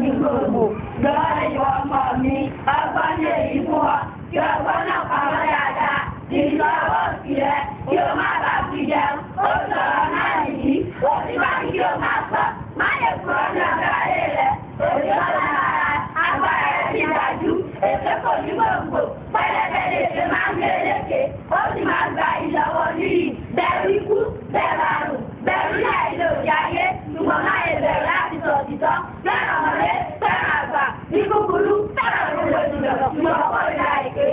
Ìgbòho lọ́wọ́ ìwọ ọmọ mi, ọgbọ́n ní èyí fún ọ, kí ọgbọ́n náà pamọ́ dáadáa, kì í sọ ọwọ́ òsì rẹ, kí o má bàa fi jẹun, ó sọ̀rọ̀ náà nìyí, ó sì bá ní kí o máa sọ, má lè kúrò ní ọ̀gá ayé rẹ, òṣìṣẹ́ lára, agbára rẹ sì dájú, èké kò ní gbòǹgbò, pẹlẹbẹ lè ṣe máa ń gbé lékè, ó sì máa gba ìlọ́wọ́ níyì, bẹ̀rù ikú, bẹ̀rù àrùn, bẹ̀rù láìlò òjì ayé, ṣùgbọ́n má lè bẹ̀rù láti sọ òtítọ́, fẹ́ràn ọmọdé, fẹ́ràn àgbà, ní kúkúrú, fẹ́ràn gbogbo ènìyàn, ṣùgbọ́n kórìíra èké.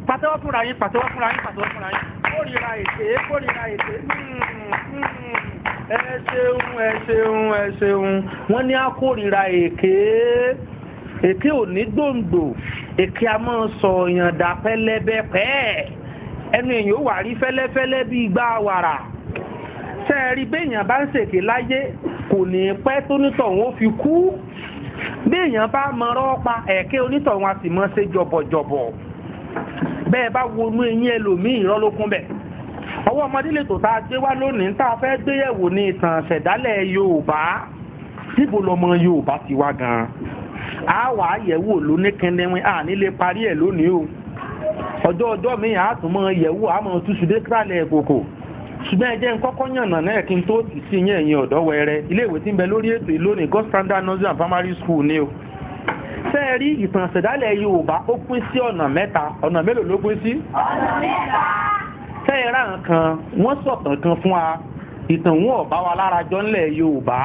Pàtẹ́wọ́ fúnra yín, pàtẹ́wọ́ fúnra yín, pàtẹ́wọ́ fúnra yín. Kórìíra èké, kórìíra èké. Ẹ ṣeun, ẹ ṣeun, ẹ ṣeun. Wọ́n ní á kórìíra èké. Èké ò ní gbòǹgbò. Èké a máa sọ ọ̀yàn dà pẹlẹbẹ pẹ́ẹ́. Ẹnu èèyàn ó wà rí fẹ́lẹ́fẹ́lẹ́ bí igbá wàrà. Ṣé ẹ rí béèyàn bá ń ṣèké láyé kò ní pẹ́ tó nítọ̀hún ó fi kú. Béèyàn bá mọ̀rọ́ pa ẹ̀kẹ́ onítọ̀hún a sì mọ̀ ṣe jọ̀bọ̀jọ̀bọ̀. Bẹ́ẹ̀ bá wọnú eyín ẹlòmíì irọ́ ló kún bẹ̀. Ọwọ́ ọmọdé lè tó tá a gbé wá lónìí tá a fẹ́ gbéyẹ̀wò ní ìtàn ṣẹ̀dálẹ̀ Yorùbá. Níbo lọmọ Yorùbá ti wá gan-an? A wà á yẹ̀wò lóní kẹndẹ́wín, a ní lè parí ẹ̀ lónìí o. Ọjọ́ ọjọ́ mi à tún mọ yẹ̀wò àmọ́ túṣu dé kírálẹ̀ kòkò. Ṣùgbọ́n ẹ jẹ́ n kọ́kọ́ yànnà náà kí n tó tì sí yẹn ẹ̀yin ọ̀dọ́ wẹrẹ. Iléèwé tí ń bẹ lórí ètò ìlónìí God Standard Nursery and Primary School ni o. Ṣé ẹ rí ìtàn ìṣẹ̀dálẹ̀ Yorùbá ó pín sí ọ̀nà mẹ́ta, ọ̀nà mélòó ló pín sí? Ọ̀nà mẹ́ta. Ṣé ẹ ráhàn kan, wọ́n sọ̀tàn kan fún wa, ìtàn wọn ò bá wa lára jọ ńlẹ̀ Yorùbá.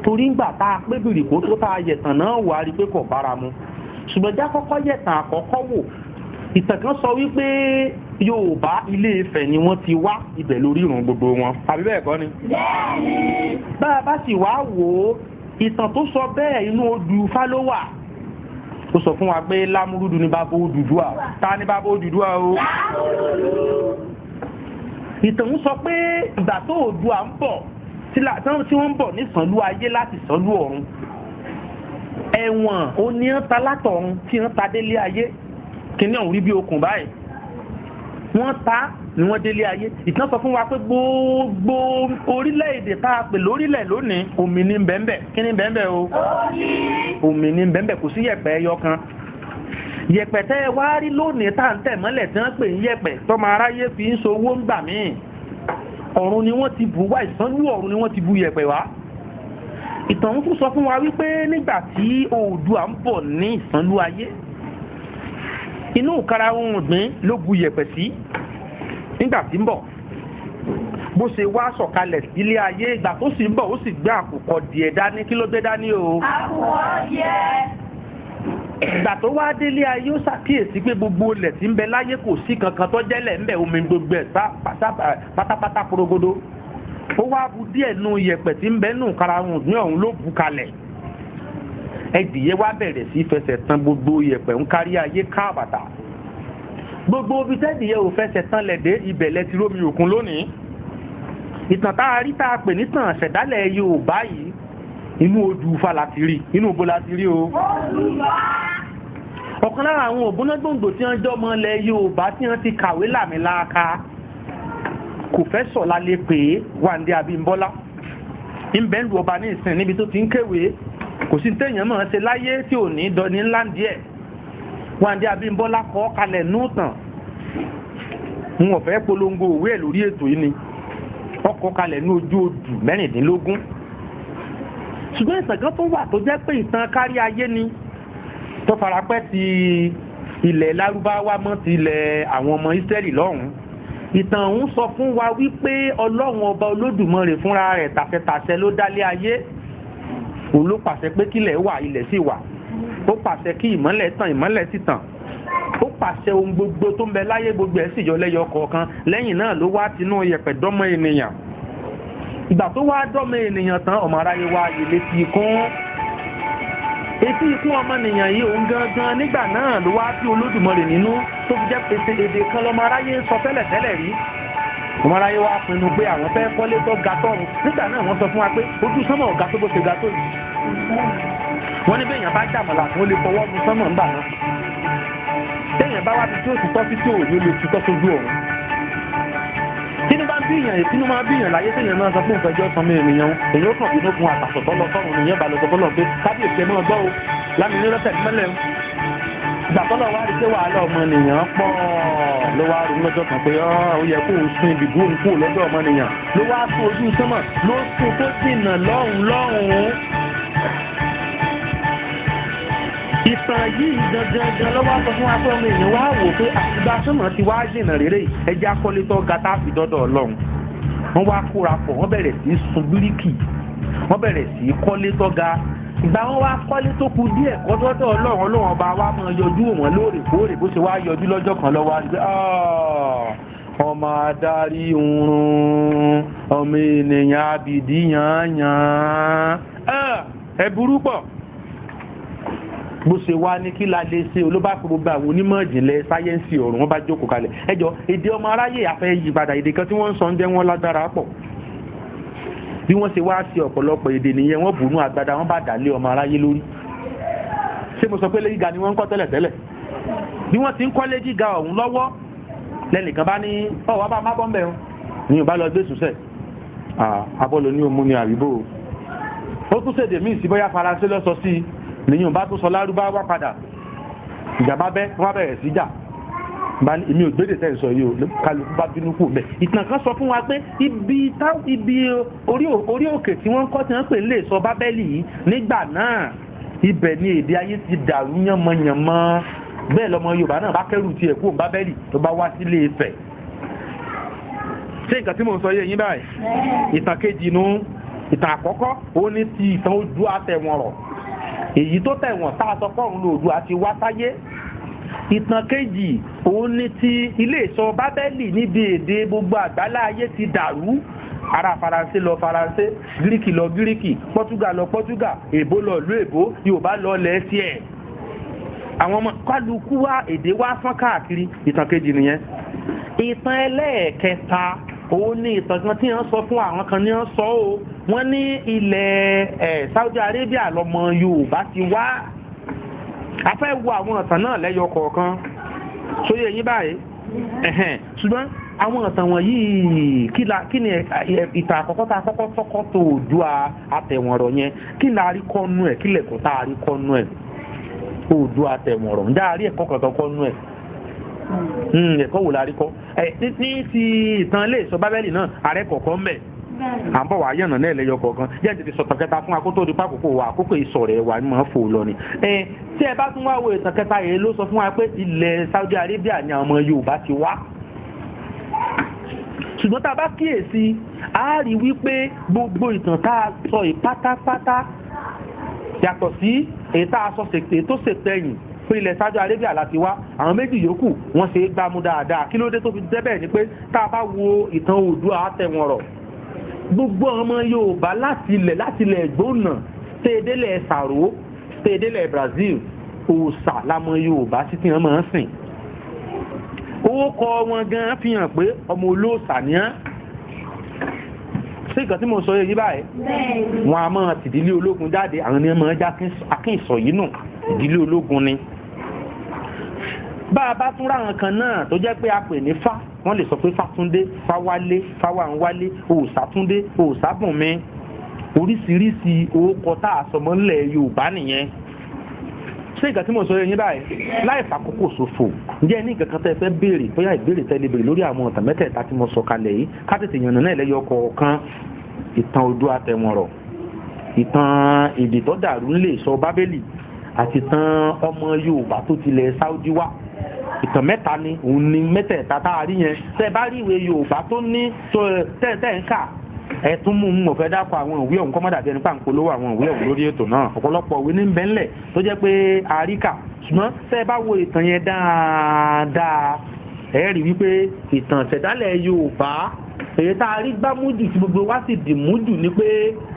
Torí ńgbà tá a pé bìrìkó tó tá a yẹ̀tàn náà wà á rí i pé kò bára mu. Ṣùgbọ́n já kọ́kọ́ yẹ̀tàn àkọ́kọ́ wò. Ìtàn kan sọ wípé Yorùbá Ilé Ifẹ̀ ni wọ́n ti wá, ibẹ̀ lórí ìrùn gbogbo wọn. Àbí bẹ́ẹ̀ kọ́ ni? Bẹ́ẹ̀ni. Bá a bá sì wá wò ó, ìtàn tó sọ bẹ́ẹ̀ inú odù Ifá ló wà. Ó sọ fún wa pé Lámúrúdù ni bàbá Odùduwà. Ta ni bàbá Odùduwà o? Lámúrúdù. Ìtàn ń sọ pé ìgbà tó Oòduà ń bọ̀ tí wọ́n ń bọ̀ ní sànlú ayé láti sànlú ọ̀run. Ẹ̀wọ̀n oníyànta látọ̀run tí wọ́n ta délé ayé. Kìnìún ọ̀hún rí bí okùn báyìí. Wọ́n ta ni wọ́n délé ayé. Ìtàn sọ fún wa pé gbogbo orílẹ̀-èdè tá a pè lórílẹ̀ lónìí omi ní bẹ́ńbẹ́. Kí ni bẹ́ńbẹ́ o? Omi ní bẹ́ńbẹ́, kò sí yẹ̀pẹ̀ ẹyọ kan. Yẹ̀pẹ̀ tẹ́ ẹ wá rí lónìí tá à ń tẹ̀ mọ́lẹ̀ tí wọ́n pè ń yẹ̀pẹ̀ tọ́mọ aráyé fi ń sowó ń gbà míì. Ọ̀run ni wọ́n ti bù wá, ìsánlú ọ̀run ni wọ́n ti bu yẹ̀pẹ̀ wá. Ìtàn ń tún sọ fún wa wípé nígbà tí Oòduà ń bọ̀ ní ìsánlú ayé, inú ìkara ohun ọ̀gbìn ló bu yẹ̀pẹ̀ sí nígbà tí ń bọ̀. Bó ṣe wá sọ̀kalẹ̀ sílé ayé, ìgbà tó sì ń bọ̀ ó sì gbé àkùkọ díẹ̀ dání. Kí ló gbé dání o? Àkùkọ díẹ̀. Ìgbà tó wá délé ayé ó ṣàkíyèsí pé gbogbo ilẹ̀ tí ń bẹ láyé kò sí kankan tó jẹ́lẹ̀ ń bẹ, omi gbogbo ẹ̀ pátápátá porogodo. Ó wá bu díẹ̀ nu yẹ̀pẹ̀ tí ń bẹ nù ìkara ohun ọ̀gbìn ọ̀hún ló bu kalẹ̀. Ẹdìyẹ wá bẹ̀rẹ̀ sí fẹsẹ̀ tán gbogbo yẹ̀pẹ̀ ń kárí ayé káàbàtà. Gbogbo ibi tẹ́dìyẹ ò fẹsẹ̀ tán lẹ̀ dé ibẹ̀ lẹ ti rómi òkun lónìí. Ìtàn tá a rí tá a pè nítàn ṣẹ̀dálẹ̀ Yorùbá yìí, inú odù Ifá la ti rí. Inú ibo la ti rí o? Ọ̀kan lára àwọn ògbónágbòǹgbò tí wọ́n jọmọ ilẹ̀ Yorùbá tí wọ́n ti kàwé làmìlaaka, kò fẹ́ sọ̀ lálẹ́ pé Wándé Abímbọ́lá ń bẹ́ẹ̀ lu ọba ní ìsìn níbi tó ti ń kéwèé. Kò sí téèyàn máa ṣe láyé tí ò ní dọ́ni ńlá díẹ̀. Wándé Abímbọ́lá kọ́ kalẹ̀ núùtàn. N ò fẹ́ polongo òwe ẹ̀ lórí ètò yìí ni. Ọkọ̀ kalẹ̀ ní ojú odù mẹ́rìndínlógún. Ṣùgbọ́n ìtàn kan tó wà tó jẹ́ pé ìtàn kárí ayé ni tó farapẹ́ ti ilẹ̀ Lárúbáwá mọ́ ti ilẹ̀ àwọn ọmọ Ísírẹ́lì lọ́hùn-ún. Ìtàn ọ̀hún sọ fún wa wípé Ọlọ́run ọba Olódùmarè fúnra rẹ̀ tàṣẹtàṣẹ ló dálé ayé. Òun ló pàṣẹ pé kílẹ̀ wà, ilẹ̀ sì wà. Ó pàṣẹ kí ìmọ́lẹ̀ tàn, ìmọ́lẹ̀ sì tàn. Ó pàṣẹ ohun gbogbo tó ń bẹ láyé gbogbo ẹ̀ sì yọ lẹ́yọ kọ̀ọ̀kan. Lẹ́yìn náà ló wá tinú yẹ̀pẹ̀ dọ́mọ ènìyàn. Ìgbà tó wá dọ́mọ ènìyàn tán, ọmọ aráyé wá yèlé ti ikún. Etí ikún ọmọnìyàn yìí òun gangan nígbà náà ló wá bí Olódùmarè nínú tó fi jẹ́ pèsè èdè kan lọ́mọ aráyé ń sọ tẹ́lẹ̀tẹ́lẹ̀ rí. Ọmọ aráyé wá pinnu pé àwọn fẹ́ kọ́lé tó ga tọ́run. Nígbà náà wọ́n sọ fún wa pé ojú sánmọ̀ ọ̀gá tó bó ṣe ga tó yìí. Wọ́n ní béèyàn bá jàmọ̀là tó lè fọwọ́ mu sánmọ̀ ńgbà náà. Téèyàn bá wá ti tí ó ti tọ́ sí tí òní ó lè tutọ́ sójú ọ̀run. Tí ní bá ń bíyàn ìbínú máa bíyàn láyé téèyàn máa sọ fún ìfẹjọ́ sọmọ ènìyàn èyí ó kàn bínú fún àtàsọ̀tọ̀ lọ sọ́run nìyẹn bá lọ sọ fọlọ́ pé kábíyèsí ẹ máa gbọ́ o lámì ní lọ́sẹ̀ mọ́lẹ̀ o. Ìgbà tọ́lọ̀ wá rí pé wàhálà ọmọnìyàn pọ̀ ló wá rí lọ́jọ́ kan pé ó yẹ kó o sun ibìdú òun kúrò lọ́dọ̀ ọmọnìyàn ló wá sún ojú sánmọ̀ ló sún tó jìnnà lọ́hùn lọ́hùn. Ìtàn yìí gangan ló wá sọ fún wa pé ọmọ èèyàn wá wò pé àtìgbà sánmọ̀ ti wá jìnnà réré ẹjẹ́ akọ́lé tó ga tá a fi dọ́dọ̀ Ọlọ́run. Wọ́n wá kóra pọ̀ wọ́n bẹ̀rẹ̀ sí í sun bíríkì wọ́n bẹ̀rẹ̀ sí í kọ́lé tó ga. Ìgbà wọn wá kọ́lé tó kù díẹ̀ kọ́dọ́dọ̀ Ọlọ́run Ọlọ́run ọba wa máa yọjú wọn lóòrèkóòrè bó ṣe wá yọjú lọ́jọ́ kan lọ́wọ́ á rí pé ọmọ adarí oorun ọmọ ènìyàn abìdí yànyàn ẹ burú pọ̀. Bó ṣe wá ní kí la lè ṣe olóbá fún gbogbo àwọn onímọ̀ ìjìnlẹ̀ sáyẹ́ǹsì ọ̀run wọn bá jókòó kalẹ̀ ẹjọ́ èdè ọmọ aráyè àfẹ́ yí padà èdè kan tí wọ́n ń sọ ń jẹ́ wọ́n lágbára pọ̀. Bí wọ́n ṣe wá sí ọ̀pọ̀lọpọ̀ èdè nìyẹn wọ́n bùnú agbada wọ́n bá dàlé ọmọ aráyé lórí. Ṣé mo sọ pé lé gíga ni wọ́n ń kọ́ tẹ́lẹ̀tẹ́lẹ̀? Bí wọ́n ti ń kọ́lé gíga ọ̀hún lọ́wọ́ lẹ́nìkan bá ní ọ̀wá bá má bọ́ mbẹ́ o ní ìbá lọ gbé sùsẹ̀ abọ́lò ní òmu ni àríbò ó tún ṣèdè míì sí bóyá Faransé ló sọ sí i nìyẹn bá tún sọ Lárúbáwá padà ìjàmbá bẹ́ wọ́n bẹ̀rẹ̀ sí jà èmi ò gbédè tẹ́ ń sọ yìí o kálukú bá bínú kù bẹ́ẹ̀. Ìtàn kan sọ fún wa pé ibi orí òkè tí wọ́n ń kọ́ tí wọ́n pè lè sọ Bábẹ́lì yìí nígbà náà ibẹ̀ ni èdè ayé ti dàrú yánmọ́yánmọ́ bẹ́ẹ̀ lọmọ Yorùbá náà bá kẹ́rù tiẹ̀ kú Bábẹ́lì tó bá wá sílé Ifẹ̀. Ṣé nǹkan tí mò ń sọ yé yín báyìí? Ìtàn kejì nu ìtàn àkọ́kọ́ ó ní ti ìtàn ojú àtẹ̀wọ̀n rọ̀ èyí tó tẹ̀wọ̀n tá a sọ fọ́ọ̀run lòdù àti wá sáyé. Ìtàn kejì òun ni ti ilé ìsọ Bábẹ́lì níbi èdè gbogbo àgbálá ayé ti dàrú ará Faransé lọ Faransé Gíríkì lọ Gíríkì Pọ́túgà lọ Pọ́túgà èbó lọ ìlú èbó Yorùbá lọ lẹ́ẹ̀sì ẹ̀ àwọn ọmọ kálukú wá èdè wá fọ́n káàkiri. Ìtàn kejì nìyẹn. Ìtàn ẹlẹ́ẹ̀kẹta òun ni ìtàn kan tí wọ́n sọ fún àwọn kan ní wọ́n sọ o wọ́n ní ilẹ̀ Saudi Arabia lọmọ Yorùbá ti wá. A fẹ́ wo àwọn ìtàn náà lẹ́yọ kọ̀ọ̀kan sóyè yín báyìí. Ṣùgbọ́n àwọn ìtàn wọ̀nyí kí ni ìtàn àkọ́kọ́ tá a kọ́kọ́ tọ́kọ́ tó Oòduà àtẹ̀wọ̀nrọ̀ yẹn kí la rí kọ́nú ẹ̀ kí lẹ̀kọ́ tá a rí kọ́nú ẹ̀ Oòduà àtẹ̀wọ̀nrọ̀ ǹjẹ́ a rí ẹ̀kọ́ kankan kọ́nú ẹ̀? Ẹ̀kọ́ wò la rí kọ́? Ní ti ìtàn ilé ìsọ Bábẹ́lì náà ààrẹ kọ̀ọ̀kan mbẹ̀ à ń bọ̀ wá yànnà náà lẹ́yọ kọ̀ọ̀kan jẹ́ tètè sọ̀tàn kẹta fún akótó di pákòkò wa àkókò ìsọ̀rẹ̀ wa ni màá fò lọ ni. Tí ẹ bá tún wá wo ìtàn kẹta yìí ló sọ fún wa pé ilẹ̀ Saudi Arabia ni àwọn ọmọ Yorùbá ti wá. Ṣùgbọ́n tá a bá kíyèsí a rí wípé gbogbo ìtàn tá a sọ yìí pátápátá yàtọ̀ sí èyí tá a sọ èyí tó ṣètẹ̀yìn pé ilẹ̀ Saudi Arabia láti wá àwọn méjì yòókù wọ́n ṣe é gbámú dáadáa. Kí ló dé tó fi débẹ̀ ni pé tá a bá wo ìtàn Oòduà àtẹ̀wọ̀nrọ̀ gbogbo ọmọ Yorùbá láti ilẹ̀ gbóná tẹ́ẹ̀dẹ́lẹ̀ Sàró tẹ́ẹ̀dẹ́lẹ̀ Brazil òòṣà lámọ Yorùbá sí tí wọ́n máa ń sìn. Orúkọ wọn gan fi hàn pé ọmọ olóòṣà ni án. Ṣé nǹkan tí mo sọ yìí báyìí? Wọn a máa tìdílé ológun jáde àwọn ni wọ́n máa já akínsọ̀ yìí nù ìdílé ológun ni. Bá a bá tún ráwọn kan náà tó jẹ́ pé a pè ní Fá wọ́n lè sọ pé Fátúndé Fáwálé Fáwáńwálé Òòṣàtúndé Òòṣàbùnmi oríṣiríṣi orúkọ tá a sọmọ ńlẹ̀ Yorùbá nìyẹn. Ṣé nǹkan tí mo sọ yẹn báyìí? Láì fàkókò ṣòfò ǹjẹ́ ní nǹkan kan tẹ́ fẹ́ béèrè bóyá ìbéèrè tẹ́ lè béèrè lórí àwọn ọ̀tàn mẹ́tẹ̀ẹ̀ta tí mo sọ kalẹ̀ yìí ká tètè yànnà náà lẹ́yọ kọ̀ọ̀kan. Ìtàn Oòduà àtẹ̀wọ̀nrọ̀ ìtàn èdè tó dàrú ńlẹ̀ sọ Bábélì àti ìtàn ọmọ Yorùbá tó tilẹ̀ Saudi wá. Ìtàn mẹ́ta ni òun ni mẹ́tẹ̀ẹ̀ta tá a rí yẹn. Tẹ́ ẹ bá rí ìwé Yorùbá tó ní tẹ́ ẹ ń kà ẹ tún mú un mọ̀ fẹ́ dákọ̀ àwọn ìwé ọ̀hún kọ́mọ́dà bí ẹni pa ń polówó àwọn ìwé ọ̀hún lórí ètò náà. Ọ̀pọ̀lọpọ̀ ìwé ní ń bẹ ńlẹ̀ tó jẹ́ pé a rí kà ṣùgbọ́n tẹ́ ẹ bá wo ìtàn yẹn dáadáa ẹ rí wípé ìtàn ìṣẹ̀dálẹ̀ Yorùbá èyí tá a rí gbámújù tí gbogbo wa sì dì mújù ni pé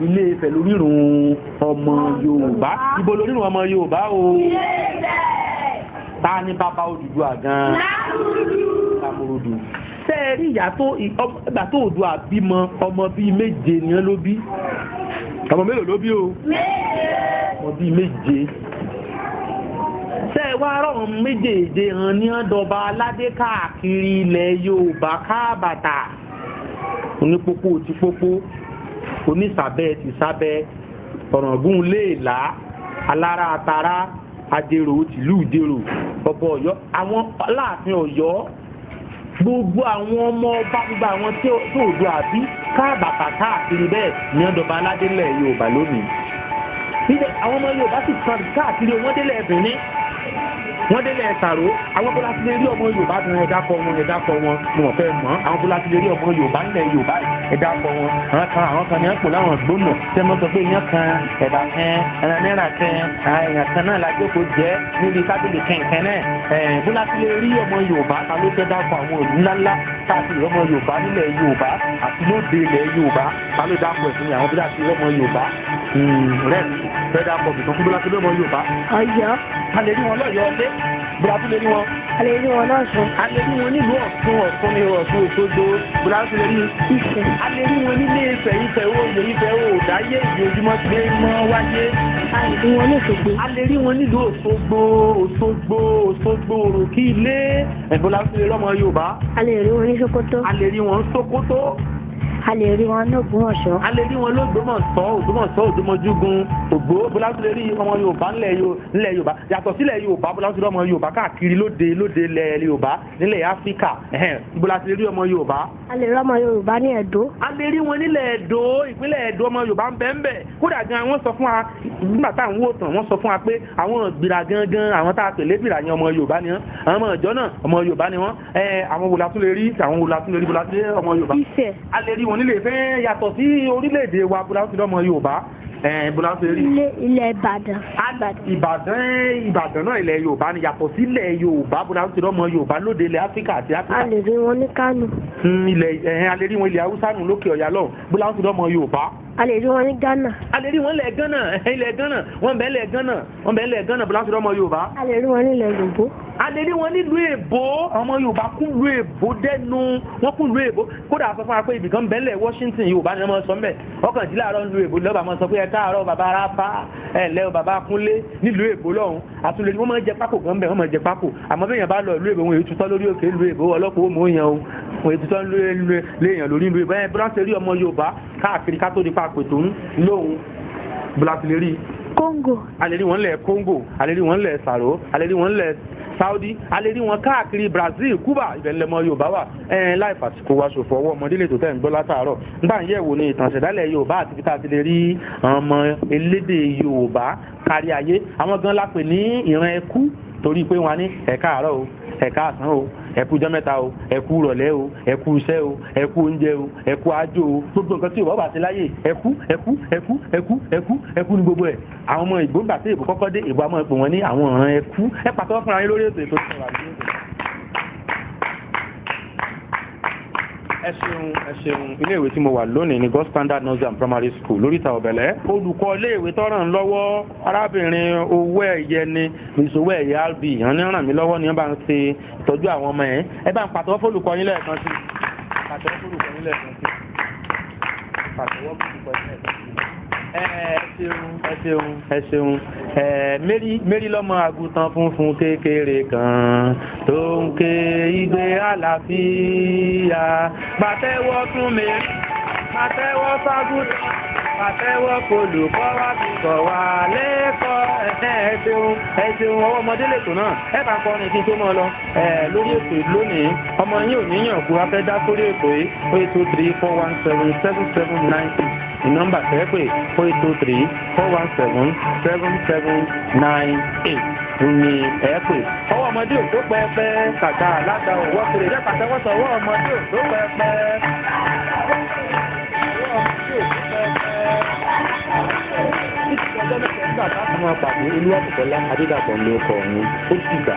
Ilé Ifẹ̀ lórírun ọmọ Yorùbá. Ibo lórírun ọmọ Yorùbá o? Ta ni bàbá Odùduwà gan-an? Lámúrúdù. Ṣé ẹ rí ìyá tó ìgbà tó Oòduà bímọ ọmọ bíi méje ni wọ́n ló bí? Ọmọ mélòó ló bí o? Ọmọ bíi méje. Ṣé ẹ wá rọrùn méjèèje hàn ní ọ̀dọ̀ba aládé káàkiri ilẹ̀ Yorùbá káàbàtà? Onípópó ti pópó, onísàbẹ̀ ti sábẹ́, ọ̀ràngún léèlá, alára atara, adèrò tìlú ìdèrò, ọba Ọ̀yọ́, àwọn Aláàfin Ọ̀yọ́, gbogbo àwọn ọmọ ọba, gbogbo àwọn tí òdo àbí káàbàtà káàkiri bẹ́ẹ̀ ní ọ̀dọ̀ba aládé ńlẹ̀ Yorùbá lónìí. Àwọn ọmọ Yorùbá sì kan káàkiri, wọ́n délẹ̀ Benin, wọ́n délẹ̀ Sàró. Àwọn bọ́lá ti lè rí ọmọ Yorùbá bí wọn, ẹ̀dá kọ wọn, ẹ̀dá kọ wọn, mo mọ̀ fẹ́ mọ̀. Àwọn bọ́lá ti lè rí ọmọ Yorùbá nílẹ̀ Yorùbá, ẹ̀dá kọ wọn. Àwọn kan ní wọ́n pò láwọn gbóná tẹ́ mọ́ sọ pé iyán kan, ẹ̀bà kan, ẹran náírà kan, èèyàn kan náà la jókòó jẹ́ níbi tábìlì kẹ̀kẹ́ náà. Bọ́lá ti lè rí ọmọ Yorùbá, ta ló fẹ́ dákọ̀ àwọn òlú ńláńlá káàkiri ọmọ Yorùbá nílẹ̀ Yorùbá àti lóde ilẹ̀ Yorùbá? Ta ló dákọ̀ ẹ̀sìn ni àwọn bọ́lá ti rí ọmọ Yorùbá? Rẹ̀ fẹ́ dákọ̀ bìkan fún bọ́lá ti rí ọmọ Yorùbá. Ọ̀yọ́. A lè rí wọn lọ́yọ̀ọ́ ọdẹ. Bọ́lá tún lè rí wọn. A lè rí wọn lọ́sùn. A lè rí wọn nílùú Ọ̀ṣun, Ọ̀ṣun ní Ọ̀ṣun Òṣogbo. Bọ́lá tún lè rí. Ifẹ̀. A lè rí wọn nílé Ifẹ̀, Ifẹ̀ òye, Ifẹ̀ òdáyé, ìdí ojúmọ́ ti lè mọ́ wáyé. A lè rí wọn ní Òṣogbo. A lè rí wọn nílùú Òṣogbo, Òṣogbo, Òṣogbo òròkì ilé. Bọ́lá tún lè rí ọmọ Yorùbá. A lè rí wọn ní Sókótó. A lè rí wọn ní Sókótó. A lè rí wọn ní Ògbómọ̀ṣọ́. A lè rí wọn lÓgbómọ̀ṣọ́, Ògbómọ̀ṣọ́, Òdòmọ̀júgun, Ògbó. Bọ́lá tún lè rí ọmọ Yorùbá nílẹ̀ Yorùbá. Yàtọ̀ sílẹ̀ Yorùbá, bọ́lá tún lè rí ọmọ Yorùbá káàkiri lóde lóde ilẹ̀ Yorùbá nílẹ̀ Áfíríkà. Bọ́lá tún lè rí ọmọ Yorùbá. A lè rí ọmọ Yorùbá ní Ẹdó. A lè rí wọn nílẹ̀ Ẹdó, ìpínlẹ̀ Ẹdó, ọmọ Yorùbá ń bẹ ń bẹ. Kódà gan wọ́n sọ fún wa nígbà tá à ń wò tán, wọ́n sọ fún wa pé àwọn gbìrà gangan, àwọn tá a pè lébìrà yẹn, ọmọ Yorùbá ni wọ́n. Àwọn ọmọ ìjọ náà, ọmọ Yorùbá ni wọ́n. Àwọn wo la tún lè rí? Àwọn wo la tún lè rí? Bọ́lá tún lè rí ọmọ Yorùbá. Ifẹ̀. A lè rí wọn nílé Ifẹ̀. Yàtọ̀ sí orílẹ̀-èdè wa, bọ́lá tún lè rí ọmọ Yorùbá. Bọ́lá tún lè rí. Ilẹ̀ Ìbàdàn. Ìbàdàn náà ilẹ̀ Yorùbá ni. Yàtọ̀ sílẹ̀ Yorùbá, bọ́lá tún lè rí ọmọ Yorùbá lóde ilẹ̀ Áfíríkà àti Áfíríkà. A lè rí wọn ní Kánò. Ilẹ̀ a lè rí wọn ilẹ̀ Haúsá nù lókè Ọ̀yà lọ́hùn. Bọ́lá tún lè rí ọmọ Yorùbá. A lè rí wọn ní Ghana. A lè rí wọn ilẹ̀ Ghana, ilẹ̀ Ghana, wọ́n bẹ ilẹ̀ Ghana, wọ́n bẹ ilẹ̀ Ghana. Bọ́lá tún lè rí ọmọ Yorùbá. A lè rí wọn nílẹ̀ Yorùbá. A lè rí wọn nílùú Èbó. Ọmọ Yorùbá kún lù Èbó dẹnu, wọ́n kún lù Èbó. Kódà sọ fún wa pé ibìkan bẹ́ńlẹ̀ Washington, Yorùbá ni wọ́n máa sọ mbẹ̀. Ọkàn jí láàárọ̀ nílùú Èbó lọ́ba máa sọ pé ẹ káàárọ̀ bàbá aráfá, ẹ ǹlẹ́ o bàbá Kúnlé nílùú Èbó lọ́hùn. Àtúnlẹ̀ wọ́n máa ń jẹ pákó gan bẹ̀, wọ́n máa ń jẹ pákó. Àmọ́ bí èèyàn bá lọ ìlú Èbó, wọn èyí tutọ́ lórí òkè ìlú Èbó, ọlọ́pàá ó mú èèyàn o. Wọn èyí tutọ́ léèyàn lórí ìlú Èbó. Bọ́lá ti rí ọmọ Yorùbá káàkiri ká tó di pa pètò ń lóhùn. Bọ́lá ti lè rí. Kóńgò. A lè rí wọn lẹ̀ Kóńgò, a lè rí wọn lẹ̀ Sàró, a lè rí wọn lẹ̀ Saudi, a lè rí wọn káàkiri Brazil, Cuba, ibẹ̀ ńlẹ̀ mọ́ Yorùbá wà. Láì fàsìkò wa ṣòfò, ọwọ́ ọmọdé lè tó tẹ̀ ń gbọ́ látàárọ̀. Nígbà ń yẹ̀wò ní ìtàn ìṣẹ̀dálẹ̀ Yorùbá àti ibi tá a ti lè rí ọmọ elédè Yorùbá kárí ayé. Àwọn gan la pè ní ìran ẹkú, torí pé wọn ní ẹ káàárọ̀ o, ẹ káàsán o, ẹ kú ọjọ́ mẹ́ta o, ẹ kú ìrọ̀lẹ́ o, ẹ kú iṣẹ́ o, ẹ kú oúnjẹ o, ẹ kú àjò o. Gbogbo nǹkan tí Yorùbá bá ti láyè, ẹ kú, ẹ kú, ẹ kú, ẹ kú, ẹ kú, ẹ kú ní gbogbo ẹ̀. Àwọn ọmọ Ìgbò ńgbà tí Ìgbò kọ́kọ́ dé, Ìgbò àmọ́ pè wọ́n ní àwọn ọ̀ràn ẹ kú. Ẹ pàtẹ́wọ́ fúnra yín lórí ètò ìtọ́jú ọ̀rọ̀ àti ètò. Ẹ ṣeun, ẹ ṣeun. Iléèwé tí mo wà lónìí ní God Standard Nursery and Primary School lóríta Ọ̀bẹ̀lẹ̀. Olùkọ́ iléèwé tó ràn lọ́wọ́, arábìnrin owó ẹ̀yẹ ni Mrs. Owó ẹ̀yẹ RB, ìyẹn ní ràn mí lọ́wọ́ ni wọ́n bá ń ṣe ìtọ́jú àwọn ọmọ yẹn. Ẹ bá ń pàtẹ́wọ́ fólùkọ́ yín lẹ́ẹ̀kan sí. Pàtẹ́wọ́ fólùkọ́ yín lẹ́ẹ̀kan sí. Pàtẹ́wọ́ fólùkọ́ yín lẹ́ẹ̀kan sí. Ẹ ṣeun, ẹ ṣeun, ẹ ṣeun. Mary lọ́mọ àgùntàn funfun kékeré kan tó ń ké igbe àlàáfíà. Pàtẹ́wọ́ fún mi, pàtẹ́wọ́ fágùntàn, pàtẹ́wọ́ olùkọ́ wa fi kọ́ wa lẹ́kọ̀ọ́. Ẹ ṣeun, ẹ ṣeun. Ọwọ́ ọmọdé lètò náà. Ẹ bá ń kọrin kí n tó mọ́ ọ lọ. Lórí ètò lónìí, ọmọ yín ò níyàn kú, a fẹ́ dá sórí ètò yìí. 0 8 2 3 4 1 7 7 7 9 6 ní nọ́mbà tẹ́ pé, 0 8 2 3 4 1 7 7 7 9 8 ní ẹ pè. Ọwọ́ ọmọdé ò tó pẹpẹ, kàkà alága òwò kiri. Ẹ pàtẹ́wọ́ sọ ọwọ́ ọmọdé ò tó pẹpẹ. Ọwọ́ ọmọdé ò tó pẹpẹ. Títí ọjọ́ mẹ́ta nígbà táwọn máa pàdé, Olúwàbùkọ́lá Adédàpọ̀ ló kọ̀ ọ̀hún. Ó dìgbà.